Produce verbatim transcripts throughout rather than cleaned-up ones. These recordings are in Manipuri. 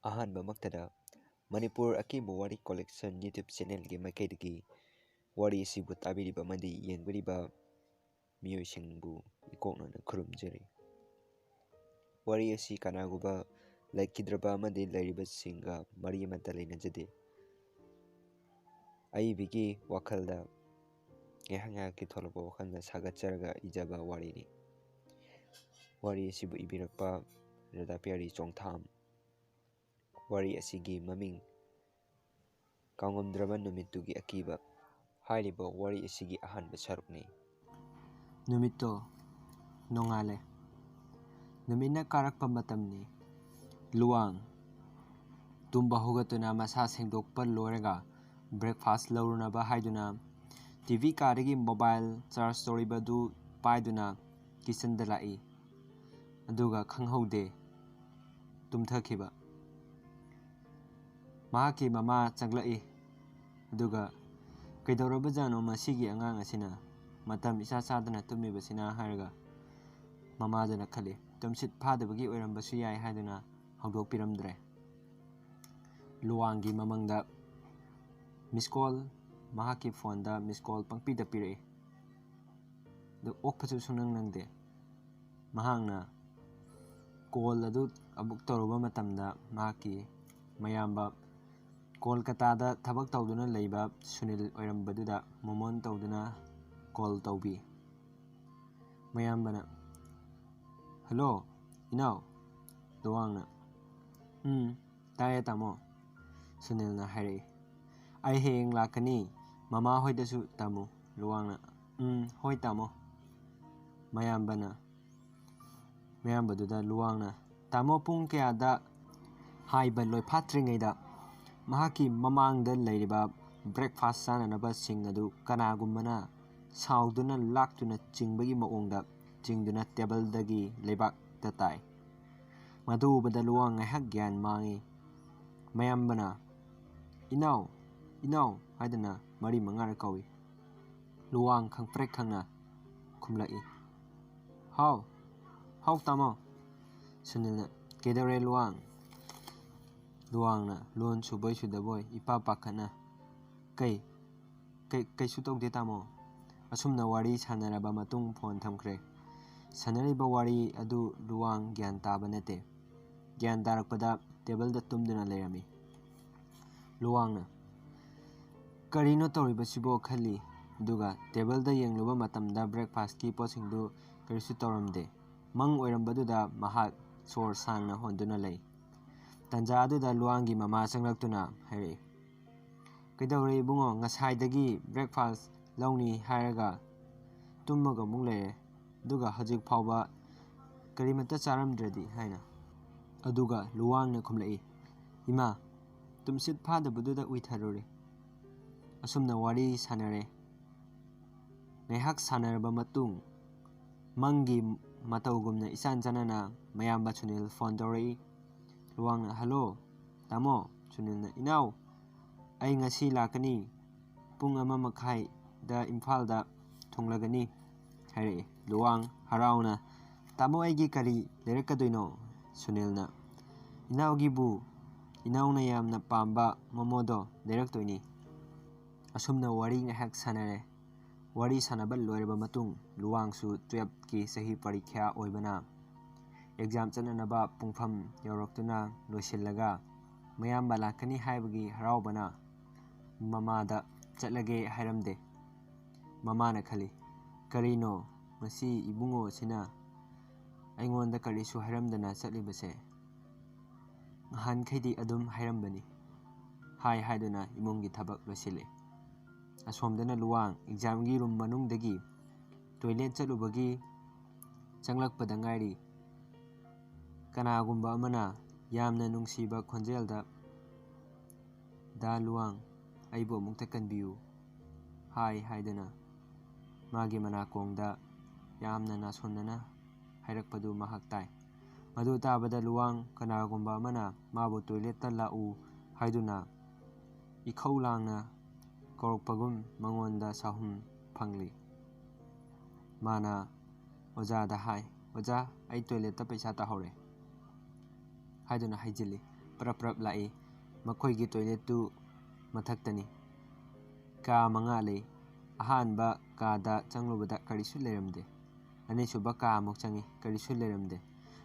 ꯑꯍꯥꯟꯕꯃꯛꯇꯗ ꯃꯅꯤꯄꯨꯔ ꯑꯀꯤꯕ ꯋꯥꯔꯤ collection YouTube channelꯒꯤ ꯃꯥꯏꯀꯩꯗꯒꯤ ꯋꯥꯔꯤ ꯑꯁꯤꯕꯨ ꯇꯥꯕꯤꯔꯤꯕ ꯑꯃꯗꯤ ꯌꯦꯡꯕꯤꯔꯤꯕ ꯃꯤꯑꯣꯏꯁꯤꯡꯕꯨ ꯏꯀꯣꯛꯅꯅ ꯈꯨꯔꯨꯝꯖꯔꯤ꯫ ꯋꯥꯔꯤ ꯑꯁꯤ ꯀꯅꯥꯒꯨꯝꯕ ꯂꯩꯈꯤꯗ꯭ꯔꯕ ꯑꯃꯗꯤ ꯂꯩꯔꯤꯕꯁꯤꯡꯒ ꯃꯔꯤ ꯑꯃꯠꯇ ꯂꯩꯅꯖꯗꯦ꯫ ꯑꯏꯕꯒꯤ ꯋꯥꯈꯜꯗ ꯉꯥꯏꯍꯥꯛ ꯉꯥꯏꯍꯥꯛꯀꯤ ꯊꯣꯛꯂꯛꯄ ꯋꯥꯈꯜꯗ ꯁꯥꯒꯠꯆꯔꯒ ꯏꯖꯕ ꯋꯥꯔꯤꯅꯤ꯫ ꯋꯥꯔꯤ ꯑꯁꯤꯕꯨ ꯏꯕꯤꯔꯛꯄ ꯔꯥꯙꯥ ꯄꯤꯌꯥꯔꯤ ꯆꯣꯡꯊꯥꯝ꯫ ꯋꯥꯔꯤ ꯑꯁꯤꯒꯤ ꯃꯃꯤꯡ ꯀꯥꯎꯉꯝꯗ꯭ꯔꯕ ꯅꯨꯃꯤꯠꯇꯨꯒꯤ ꯑꯀꯤꯕ꯫ ꯍꯥꯏꯔꯤꯕ ꯋꯥꯔꯤ ꯑꯁꯤꯒꯤ ꯑꯍꯥꯟꯕ ꯁꯔꯨꯛꯅꯤ꯫ ꯅꯨꯃꯤꯠꯇꯣ ꯅꯣꯡꯉꯥꯜꯂꯦ꯫ ꯅꯨꯃꯤꯠꯅ ꯀꯥꯔꯛꯄ ꯃꯇꯝꯅꯤ꯫ ꯂꯨꯋꯥꯡ ꯇꯨꯝꯕ ꯍꯧꯒꯠꯇꯨꯅ ꯃꯁꯥ ꯁꯦꯡꯗꯣꯛꯄ ꯂꯣꯏꯔꯒ breakfast ꯂꯧꯔꯨꯅꯕ ꯍꯥꯏꯗꯨꯅ TV ꯀꯥꯗꯒꯤ mobile charge ꯇꯧꯔꯤꯕꯗꯨ ꯄꯥꯏꯗꯨꯅ kitchenꯗ ꯂꯥꯛꯏ꯫ ꯑꯗꯨꯒ ꯈꯪꯍꯧꯗꯦ ꯇꯨꯝꯊꯈꯤꯕ꯫ ꯃꯍꯥꯛꯀꯤ ꯃꯃꯥ ꯆꯪꯂꯛꯏ꯫ ꯑꯗꯨꯒ "ꯀꯩꯗꯧꯔꯕꯖꯥꯠꯅꯣ ꯃꯁꯤꯒꯤ ꯑꯉꯥꯡ ꯑꯁꯤꯅ ꯃꯇꯝ ꯏꯆꯥ ꯆꯥꯗꯅ ꯇꯨꯝꯃꯤꯕꯁꯤꯅ?" ꯍꯥꯏꯔꯒ ꯃꯃꯥꯗꯨꯅ ꯈꯜꯂꯤ꯫ ꯇꯨꯝꯁꯤꯠ ꯐꯥꯗꯕꯒꯤ ꯑꯣꯏꯔꯝꯕꯁꯨ ꯌꯥꯏ ꯍꯥꯏꯗꯨꯅ ꯍꯧꯗꯣꯛꯄꯤꯔꯝꯗ꯭ꯔꯦ꯫ ꯂꯨꯋꯥꯡꯒꯤ ꯃꯃꯪꯗ miss call ꯃꯍꯥꯛꯀꯤ phoneꯗ miss call ꯄꯪꯄꯤꯗ ꯄꯤꯔꯛꯏ꯫ ꯑꯗꯨ ꯑꯣꯛꯄꯁꯨ ꯁꯨꯡꯅꯪ ꯅꯪꯗꯦ꯫ ꯃꯍꯥꯛꯅ call ꯑꯗꯨ ꯑꯃꯨꯛ ꯇꯧꯔꯨꯕ ꯃꯇꯝꯗ ꯃꯍꯥꯛꯀꯤ ꯃꯌꯥꯝꯕ ꯀꯣꯜꯀꯇꯥꯗ ꯊꯕꯛ ꯇꯧꯗꯨꯅ ꯂꯩꯕ ꯁꯨꯅꯤꯜ ꯑꯣꯏꯔꯝꯕꯗꯨꯗ ꯃꯣꯃꯣꯟ ꯇꯧꯗꯨꯅ call ꯇꯧꯕꯤ꯫ ꯃꯌꯥꯝꯕꯅ, "Hello, ꯏꯅꯥꯎ?" ꯂꯨꯋꯥꯡꯅ, "ꯎꯝ, ꯇꯥꯏꯌꯦ ꯇꯥꯃꯣ," ꯁꯨꯅꯤꯜꯅ ꯍꯥꯏꯔꯛꯏ꯫ "ꯑꯩ ꯍꯌꯦꯡ ꯂꯥꯛꯀꯅꯤ, ꯃꯃꯥ ꯍꯣꯏꯗꯁꯨ ꯇꯝꯃꯨ," ꯂꯨꯋꯥꯡꯅ꯫ "ꯎꯝ, ꯍꯣꯏ ꯇꯥꯃꯣ," ꯃꯌꯥꯝꯕꯅ, ꯃꯌꯥꯝꯕꯗꯨꯗ ꯂꯨꯋꯥꯡꯅ, "ꯇꯥꯃꯣ ꯄꯨꯡ ꯀꯌꯥꯗ?" ꯍꯥꯏꯕ ꯂꯣꯏꯐꯥꯠꯇ꯭ꯔꯤꯉꯩꯗ ꯃꯍꯥꯛꯀꯤ ꯃꯃꯥꯡꯗ ꯂꯩꯔꯤꯕ breakfast ꯆꯥꯅꯅꯕꯁꯤꯡ ꯑꯗꯨ ꯀꯅꯥꯒꯨꯝꯕꯅ ꯁꯥꯎꯗꯨꯅ ꯂꯥꯛꯇꯨꯅ ꯆꯤꯡꯕꯒꯤ ꯃꯑꯣꯡꯗ ꯆꯤꯡꯗꯨꯅ tableꯗꯒꯤ ꯂꯩꯕꯥꯛꯇ ꯇꯥꯏ꯫ ꯃꯗꯨ ꯎꯕꯗ ꯂꯨꯋꯥꯡ ꯉꯥꯏꯍꯥꯛ ꯒ꯭ꯌꯥꯟ ꯃꯥꯡꯉꯤ꯫ ꯃꯌꯥꯝꯕꯅ, "ꯏꯅꯥꯎ, ꯏꯅꯥꯎ" ꯍꯥꯏꯗꯨꯅ ꯃꯔꯤ ꯃꯉꯥꯔꯛ ꯀꯧꯏ꯫ ꯂꯨꯋꯥꯡ ꯈꯪꯄ꯭ꯔꯦꯛ ꯈꯪꯅ ꯈꯨꯝꯂꯛꯏ꯫ "ꯍꯥꯎ, ꯍꯥꯎ ꯇꯥꯃꯣ꯫" ꯁꯨꯅꯤꯜꯅ, "ꯀꯩꯗꯧꯔꯦ ꯂꯨꯋꯥꯡ?" ꯂꯨꯋꯥꯡꯅ ꯂꯣꯟ ꯁꯨꯕꯣꯏ ꯁꯨꯗꯕꯣꯏ ꯏꯄꯥ ꯄꯥꯈꯠꯅ, "ꯀꯩ? ꯀꯩ-, ꯀꯩꯁꯨ ꯇꯧꯗꯦ, ꯇꯥꯃꯣ"꯫ ꯑꯁꯨꯝꯅ ꯋꯥꯔꯤ ꯁꯥꯟꯅꯔꯕ ꯃꯇꯨꯡ ꯐꯣꯟ ꯊꯝꯈ꯭ꯔꯦ꯫ ꯁꯥꯟꯅꯔꯤꯕ ꯋꯥꯔꯤ ꯑꯗꯨ ꯂꯨꯋꯥꯡ ꯒ꯭ꯌꯥꯟ ꯇꯥꯕ ꯅꯠꯇꯦ꯫ ꯒ꯭ꯌꯥꯟ ꯇꯥꯔꯛꯄꯗ ꯇꯦꯕꯜꯗ ꯇꯨꯝꯗꯨꯅ ꯂꯩꯔꯝꯃꯤ꯫ ꯂꯨꯋꯥꯡꯅ, "ꯀꯔꯤꯅꯣ ꯇꯧꯔꯤꯕꯁꯤꯕꯣ?" ꯈꯜꯂꯤ꯫ ꯑꯗꯨꯒ ꯇꯦꯕꯜꯗ ꯌꯦꯡꯂꯨꯕ ꯃꯇꯝꯗ breakfastꯀꯤ ꯄꯣꯠꯁꯤꯡꯗꯨ ꯀꯔꯤꯁꯨ ꯇꯧꯔꯝꯗꯦ꯫ ꯃꯪ ꯑꯣꯏꯔꯝꯕꯗꯨꯗ ꯃꯍꯥꯛ ꯁꯣꯔ ꯁꯥꯡꯅ ꯍꯣꯟꯗꯨꯅ ꯂꯩ꯫ ꯇꯟꯖꯥ ꯑꯗꯨꯗ ꯂꯨꯋꯥꯡꯒꯤ ꯃꯃꯥ ꯆꯪꯂꯛꯇꯨꯅ ꯍꯥꯏꯔꯛꯏ, "ꯀꯩꯗꯧꯔꯦ ꯏꯕꯨꯡꯉꯣ? ꯉꯁꯥꯏꯗꯒꯤ breakfast ꯂꯧꯅꯤ ꯍꯥꯏꯔꯒ ꯇꯨꯝꯃꯒ ꯑꯃꯨꯛ ꯂꯩꯔꯦ, ꯑꯗꯨꯒ ꯍꯧꯖꯤꯛ ꯐꯥꯎꯕ ꯀꯔꯤꯃꯠꯇ ꯆꯥꯔꯝꯗ꯭ꯔꯗꯤ" ꯍꯥꯏꯅ꯫ ꯑꯗꯨꯒ ꯂꯨꯋꯥꯡꯅ ꯈꯨꯝꯂꯛꯏ, "ꯏꯃꯥ, ꯇꯨꯝꯁꯤꯠ ꯐꯥꯗꯕꯗꯨꯗ ꯎꯏꯊꯔꯨꯔꯦ"꯫ ꯑꯁꯨꯝꯅ ꯋꯥꯔꯤ ꯁꯥꯟꯅꯔꯦ꯫ ꯉꯥꯏꯍꯥꯛ ꯁꯥꯟꯅꯔꯕ ꯃꯇꯨꯡ, ꯃꯪꯒꯤ ꯃꯇꯧꯒꯨꯝꯅ ꯏꯆꯥꯟ ꯆꯥꯟꯅꯅ ꯃꯌꯥꯝꯕ ꯁꯨꯅꯤꯜ ꯐꯣꯟ ꯇꯧꯔꯛꯏ꯫ ꯂꯨꯋꯥꯡꯅ, "ꯍꯜꯂꯣ, ꯇꯥꯃꯣ"꯫ ꯁꯨꯅꯤꯜꯅ, "ꯏꯅꯥꯎ, ꯑꯩ ꯉꯁꯤ ꯂꯥꯛꯀꯅꯤ, ꯄꯨꯡ ꯑꯃ ꯃꯈꯥꯏꯗ ꯏꯝꯐꯥꯜꯗ ꯊꯨꯡꯂꯒꯅꯤ" ꯍꯥꯏꯔꯛꯏ꯫ ꯂꯨꯋꯥꯡ ꯍꯔꯥꯎꯅ, "ꯇꯥꯃꯣ, ꯑꯩꯒꯤ ꯀꯔꯤ ꯂꯩꯔꯛꯀꯗꯣꯏꯅꯣ?" ꯁꯨꯅꯤꯜꯅ, "ꯏꯅꯥꯎꯒꯤꯕꯨ ꯏꯅꯥꯎꯅ ꯌꯥꯝꯅ ꯄꯥꯝꯕ ꯃꯣꯃꯣꯗꯣ ꯂꯩꯔꯛꯇꯣꯏꯅꯤ"꯫ ꯑꯁꯨꯝꯅ ꯋꯥꯔꯤ ꯉꯥꯏꯍꯥꯛ ꯁꯥꯟꯅꯔꯦ꯫ ꯋꯥꯔꯤ ꯁꯥꯟꯅꯕ ꯂꯣꯏꯔꯕ ꯃꯇꯨꯡ, ꯂꯨꯋꯥꯡꯁꯨ twelfthꯀꯤ ꯆꯍꯤ ꯄꯔꯤꯈ꯭ꯌꯥ ꯑꯣꯏꯕꯅ exam ꯆꯠꯅꯅꯕ ꯄꯨꯡꯐꯝ ꯌꯧꯔꯛꯇꯨꯅ ꯂꯣꯏꯁꯤꯜꯂꯒ ꯃꯌꯥꯝꯕ ꯂꯥꯛꯀꯅꯤ ꯍꯥꯏꯕꯒꯤ ꯍꯔꯥꯎꯕꯅ ꯃꯃꯥꯗ ꯆꯠꯂꯒꯦ ꯍꯥꯏꯔꯝꯗꯦ꯫ ꯃꯃꯥꯅ ꯈꯜꯂꯤ, "ꯀꯔꯤꯅꯣ ꯃꯁꯤ ꯏꯕꯨꯡꯉꯣ ꯑꯁꯤꯅ ꯑꯩꯉꯣꯟꯗ ꯀꯔꯤꯁꯨ ꯍꯥꯏꯔꯝꯗꯅ ꯆꯠꯂꯤꯕꯁꯦ? ꯅꯍꯥꯟꯈꯩꯗꯤ ꯑꯗꯨꯝ ꯍꯥꯏꯔꯝꯕꯅꯤ" ꯍꯥꯏ ꯍꯥꯏꯗꯨꯅ ꯏꯃꯨꯡꯒꯤ ꯊꯕꯛ ꯂꯣꯏꯁꯤꯜꯂꯤ꯫ ꯑꯁꯣꯝꯗꯅ ꯂꯨꯋꯥꯡ examꯒꯤ room ꯃꯅꯨꯡꯗꯒꯤ toilet ꯆꯠꯂꯨꯕꯒꯤ ꯆꯪꯂꯛꯄꯗ ꯉꯥꯏꯔꯤ꯫ ꯀꯅꯥꯒꯨꯝꯕ ꯑꯃꯅ ꯌꯥꯝꯅ ꯅꯨꯡꯁꯤꯕ ꯈꯣꯟꯖꯦꯜꯗ, "ꯗꯥ ꯂꯨꯋꯥꯡ, ꯑꯩꯕꯨ ꯑꯃꯨꯛꯇ ꯀꯟꯕꯤꯌꯨ" ꯍꯥꯏ ꯍꯥꯏꯗꯨꯅ ꯃꯥꯒꯤ ꯃꯅꯥꯀꯣꯡꯗ ꯌꯥꯝꯅ ꯅꯥꯁꯣꯟꯅꯅ ꯍꯥꯏꯔꯛꯄꯗꯨ ꯃꯍꯥꯛ ꯇꯥꯏ꯫ ꯃꯗꯨ ꯇꯥꯕꯗ ꯂꯨꯋꯥꯡ ꯀꯅꯥꯒꯨꯝꯕ ꯑꯃꯅ ꯃꯥꯕꯨ toiletꯇ ꯂꯥꯛꯎ ꯍꯥꯏꯗꯨꯅ ꯏꯈꯧ ꯂꯥꯡꯅ ꯀꯧꯔꯛꯄꯒꯨꯝ ꯃꯉꯣꯟꯗ ꯁꯥꯍꯨꯝ ꯐꯪꯂꯤ꯫ ꯃꯥꯅ ꯑꯣꯖꯥꯗ ꯍꯥꯏ, "ꯑꯣꯖꯥ, ꯑꯩ toiletꯇ ꯄꯩꯁꯥ ꯇꯥꯍꯧꯔꯦ" ꯍꯥꯏꯗꯨꯅ ꯍꯥꯏꯖꯤꯜꯂꯤ꯫ ꯄ꯭ꯔꯞ ꯄ꯭ꯔꯞ ꯂꯥꯛꯏ꯫ ꯃꯈꯣꯏꯒꯤ ꯇꯣꯏꯂꯦꯠꯇꯨ ꯃꯊꯛꯇꯅꯤ꯫ ꯀꯥ ꯃꯉꯥ ꯂꯩ꯫ ꯑꯍꯥꯟꯕ ꯀꯥꯗ ꯆꯪꯂꯨꯕꯗ ꯀꯔꯤꯁꯨ ꯂꯩꯔꯝꯗꯦ꯫ ꯑꯅꯤꯁꯨꯕ ꯀꯥ ꯑꯃꯨꯛ ꯆꯪꯉꯤ, ꯀꯔꯤꯁꯨ ꯂꯩꯔꯝꯗꯦ꯫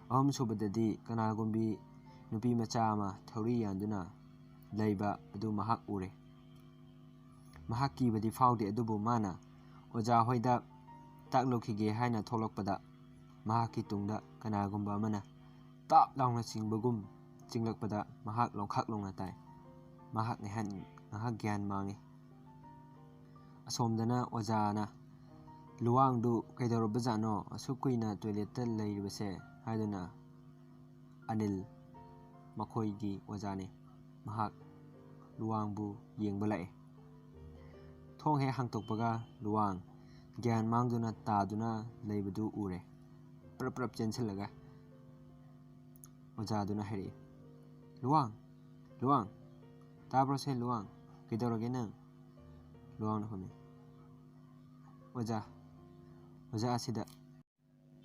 ꯑꯍꯨꯝꯁꯨꯕꯗꯗꯤ ꯀꯅꯥꯒꯨꯝꯕꯤ ꯅꯨꯄꯤ ꯃꯆꯥ ꯑꯃ ꯊꯧꯔꯤ ꯌꯥꯟꯗꯨꯅ ꯂꯩꯕ ꯑꯗꯨ ꯃꯍꯥꯛ ꯎꯔꯦ꯫ ꯃꯍꯥꯛ ꯀꯤꯕꯗꯤ ꯐꯥꯎꯗꯦ, ꯑꯗꯨꯕꯨ ꯃꯥꯅ ꯑꯣꯖꯥ ꯍꯣꯏꯗ ꯇꯥꯛꯂꯨꯈꯤꯒꯦ ꯍꯥꯏꯅ ꯊꯣꯛꯂꯛꯄꯗ, ꯃꯍꯥꯛꯀꯤ ꯇꯨꯡꯗ ꯀꯅꯥꯒꯨꯝꯕ ꯑꯃꯅ ꯇꯥꯞ ꯂꯥꯎꯅ ꯆꯤꯡꯕꯒꯨꯝ ꯆꯤꯡꯂꯛꯄꯗ ꯃꯍꯥꯛ ꯂꯣꯡꯈꯥꯛ ꯂꯣꯡꯅ ꯇꯥꯏ꯫ ꯃꯍꯥꯛ ꯉꯥꯏꯍꯥꯛ, ꯉꯥꯏꯍꯥꯛ ꯒ꯭ꯌꯥꯟ ꯃꯥꯡꯉꯤ꯫ ꯑꯁꯣꯝꯗꯅ ꯑꯣꯖꯥꯅ, "ꯂꯨꯋꯥꯡꯗꯨ ꯀꯩꯗꯧꯔꯕꯖꯥꯠꯅꯣ? ꯑꯁꯨꯛ ꯀꯨꯏꯅ ꯇꯣꯏꯂꯦꯠꯇ ꯂꯩꯔꯤꯕꯁꯦ?" ꯍꯥꯏꯗꯨꯅ ꯑꯅꯤꯜ, ꯃꯈꯣꯏꯒꯤ ꯑꯣꯖꯥꯅꯤ, ꯃꯍꯥꯛ ꯂꯨꯋꯥꯡꯕꯨ ꯌꯦꯡꯕ ꯂꯥꯛꯏ꯫ ꯊꯣꯡ ꯍꯦꯛ ꯍꯥꯡꯇꯣꯛꯄꯒ ꯂꯨꯋꯥꯡ ꯒ꯭ꯌꯥꯟ ꯃꯥꯡꯗꯨꯅ ꯇꯥꯗꯨꯅ ꯂꯩꯕꯗꯨ ꯎꯔꯦ꯫ ꯄ꯭ꯔꯞ ꯄ꯭ꯔꯞ ꯆꯦꯟꯁꯤꯜꯂꯒ ꯑꯣꯖꯥꯗꯨꯅ ꯍꯥꯏꯔꯛꯏ, "ꯂꯨꯋꯥꯡ, ꯂꯨꯋꯥꯡ, ꯇꯥꯕ꯭ꯔꯣ ꯁꯦ ꯂꯨꯋꯥꯡ? ꯀꯩꯗꯧꯔꯒꯦ ꯅꯪ?" ꯂꯨꯋꯥꯡꯅ ꯈꯨꯝꯃꯤ, "ꯑꯣꯖꯥ, ꯑꯣꯖꯥ ꯑꯁꯤꯗ"꯫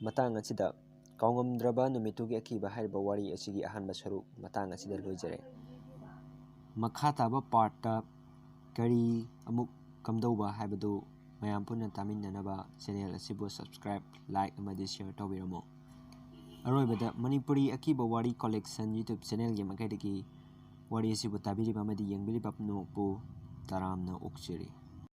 ꯃꯇꯥꯡ ꯑꯁꯤꯗ ꯀꯥꯎꯉꯝꯗ꯭ꯔꯕ ꯅꯨꯃꯤꯠꯇꯨꯒꯤ ꯑꯀꯤꯕ ꯍꯥꯏꯔꯤꯕ ꯋꯥꯔꯤ ꯑꯁꯤꯒꯤ ꯑꯍꯥꯟꯕ ꯁꯔꯨꯛ ꯃꯇꯥꯡ ꯑꯁꯤꯗ ꯂꯣꯏꯖꯔꯦ꯫ ꯃꯈꯥ ꯇꯥꯕ ꯄꯥꯔꯠꯇ ꯀꯔꯤ ꯑꯃꯨꯛ ꯀꯝꯗꯧꯕ ꯍꯥꯏꯕꯗꯨ ꯃꯌꯥꯝ ꯄꯨꯟꯅ ꯇꯥꯃꯤꯟꯅꯅꯕ ꯆꯦꯅꯦꯜ ꯑꯁꯤꯕꯨ ꯁꯕꯁꯀ꯭ꯔꯥꯏꯕ, ꯂꯥꯏꯛ ꯑꯃꯗꯤ ꯁꯤꯌꯔ ꯇꯧꯕꯤꯔꯝꯃꯨ꯫ ꯑꯔꯣꯏꯕꯗ ꯃꯅꯤꯄꯨꯔꯤ ꯑꯀꯤꯕ ꯋꯥꯔꯤ ꯀꯣꯂꯦꯛꯁꯟ ꯌꯨꯇ꯭ꯌꯨꯕ ꯆꯦꯅꯦꯜꯒꯤ ꯃꯥꯏꯀꯩꯗꯒꯤ ꯋꯥꯔꯤ ꯑꯁꯤꯕꯨ ꯇꯥꯕꯤꯔꯤꯕ ꯑꯃꯗꯤ ꯌꯦꯡꯕꯤꯔꯤꯕ ꯄꯨꯝꯅꯃꯛꯄꯨ ꯇꯔꯥꯝꯅ ꯑꯣꯛꯆꯔꯤ꯫